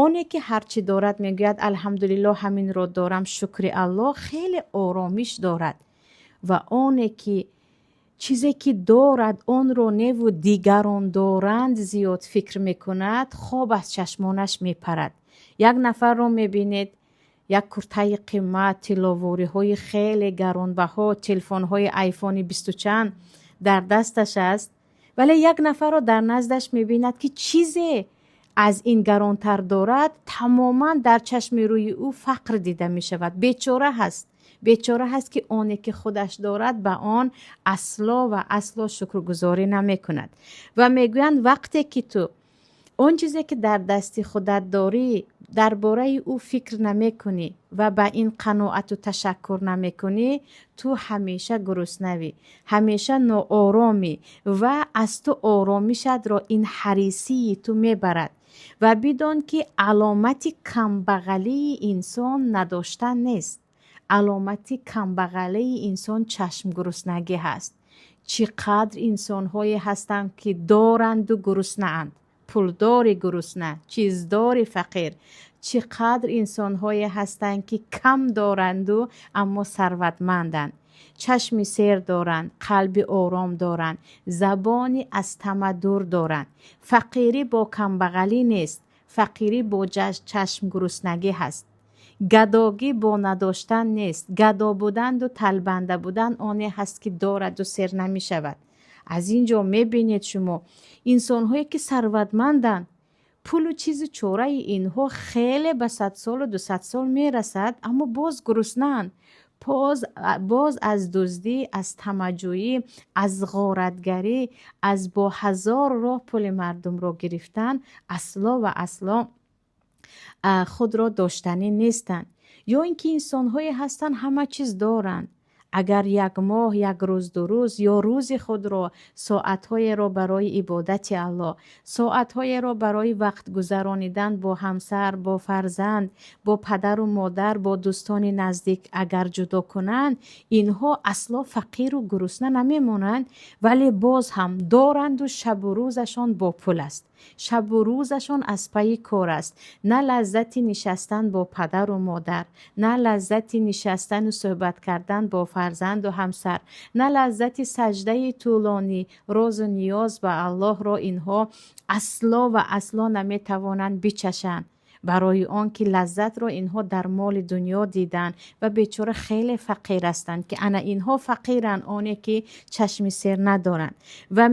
Оне ки ҳарчӣ дорад, мегӯяд: «Алҳамдулиллоҳ, ҳаминро дорам, шукри Аллоҳ», хеле оромиш дорад. Ва оне ки чизе ки дорад, онро неву дигарон доранд зиёд фикр мекунад, хоб аз чашмонаш мепарад. Як нафарро мебинед, як куртаи қимат, тилловориҳои хеле гаронбаҳо, телефонҳои айфони бисту чанд дар дасташ аст, вале як нафарро дар наздаш мебинад, ки чизе аз ин гаронтар дорад, тамоман дар чашми рӯи ӯ фақр дида мешавад. Бечора ҳаст, бечора ҳаст, ки оне ки худаш дорад, ба он асло ва асло шукргузорӣ намекунад. Ва мегӯянд, вақте ки ту он чизе ки дар дасти худат дорӣ, дар бораи ӯ фикр намекунӣ ва ба ин қаноату ташаккур намекунӣ, ту ҳамеша гуруснавӣ, ҳамеша нооромӣ ва аз ту оромишатро ин ҳарисии ту мебарад. Ва бидон, ки аломати камбағалии инсон надоштан нест, аломати камбағалии инсон чашмгуруснагӣ ҳаст. Чӣ қадр инсонҳое ҳастанд, ки доранду гуруснаанд, пулдори гурусна, чиздори фақир. Чӣ қадр инсонҳое ҳастанд, ки кам доранду аммо сарватманданд, чашми сер доранд, қалби ором доранд, забони аз тама дур доранд. Фақирӣ бо камбағалӣ нест, фақирӣ бо чашмгуруснагӣ ҳаст. Гадогӣ бо надоштан нест, гадо буданду талбанда будан оне ҳаст, ки дораду сер намешавад. Аз ин ҷо мебинед шумо, инсонҳое ки сарватманданд, пулу чизу чораи инҳо хеле ба 100 солу 200 сол мерасад, аммо боз гуруснаанд, боз аз дуздӣ, аз тамаъҷӯӣ, аз ғоратгарӣ, аз бо ҳазор роҳ пули мардумро гирифтан асло ва асло худро доштанӣ нестанд. Ё ин ки инсонҳое ҳастанд, ҳама чиз доранд, агар як моҳ, як рӯз, 2 рӯз ё рӯзи худро соатҳоеро барои ибодати Аллоҳ, соатҳоеро барои вақт гузаронидан бо ҳамсар, бо фарзанд, бо падару модар, бо дӯстони наздик агар ҷудо кунанд, инҳо асло фақиру гурусна намемонанд. Вале боз ҳам доранду шабу рӯзашон бо пул аст, шабу рӯзашон аз пайи кор аст. На лаззати нишастан бо падару модар, на лаззати нишастану суҳбат кардан бо фарзанду ҳамсар, на лаззати саҷдаи тӯлонӣ, розу ниёз ба Аллоҳро инҳо асло ва асло наметавонанд бичашанд, барои он ки лаззатро инҳо дар моли дунё диданд ва бечора хеле фақир ҳастанд, ки ана инҳо фақиранд, оне ки чашми сер надоранд. Ва